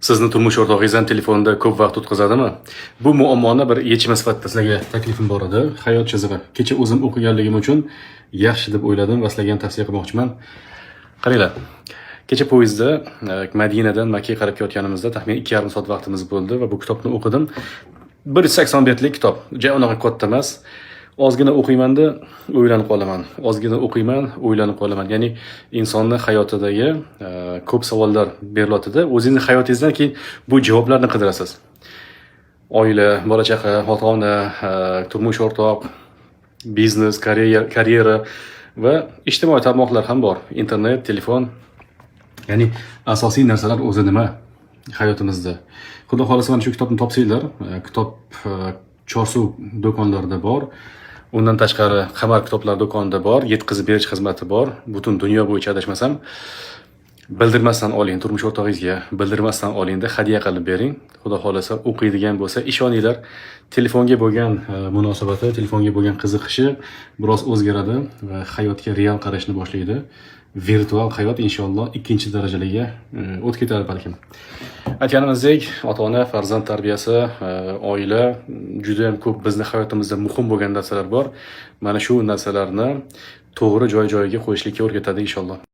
Sizni turmush o'rtog'ingiz ham telefonda ko'p vaqt o'tkazadimi? Bu muammoni bir yechimi sifatida sizlarga taklifim bor edi. Hayot chizig'i. Kecha o'zim o'qiganligim uchun yaxshi deb o'yladim va sizlarga ham tavsiya qilmoqchiman. Qaranglar. Kecha poyezdda Madinadan Makkaga qarab kelayotganimizda taxminan 2,5 soat vaqtimiz bo'ldi va bu kitobni o'qidim. 180 betlik kitob. Ja unaqa katta emas. Ozgina o'qiymanda o'ylanib qolaman. Ozgina o'qiyman, o'ylanib qolaman. Ya'ni insonni hayotidagi ko'p savollar berilyotidi. O'zingizni hayotingizdan keyin bu javoblarni qidirasiz. Oila, bola chaqa, ota-ona, turmush o'rtoq, biznes, karyera va ijtimoiy tarmoqlar ham bor. Internet, telefon. Ya'ni asosiy narsalar o'zi nima hayotimizda? Xudo xohlasa, mana shu kitobni topsanglar, kitob Chorsu do'konlarida bor. Undan tashqari Qamar kitoblar do'konida bor, yetkazib berish xizmati bor. Butun dunyo bo'yicha, adashmasam. Bildirmasdan oling turmush o'rtog'ingizga, bildirmasdan olingda hadya qilib bering. Xudo xohlasa, o'qiydigan bo'lsa, ishoninglar, telefonga bo'lgan munosabati, telefonga bo'lgan qiziqishi biroz o'zgaradi va hayotga real qarashni boshlaydi. Virtual hayot inshaalloh ikkinchi darajaliga o'tib ketadi balkim. Aytganimizdek, ota-ona, farzand tarbiyasi, oila, juda ham ko'p bizni hayotimizda muhim bo'lgan narsalar bor. Mana shu narsalarni to'g'ri joy-joyiga qo'yishlikka o'rgatadi inshaalloh.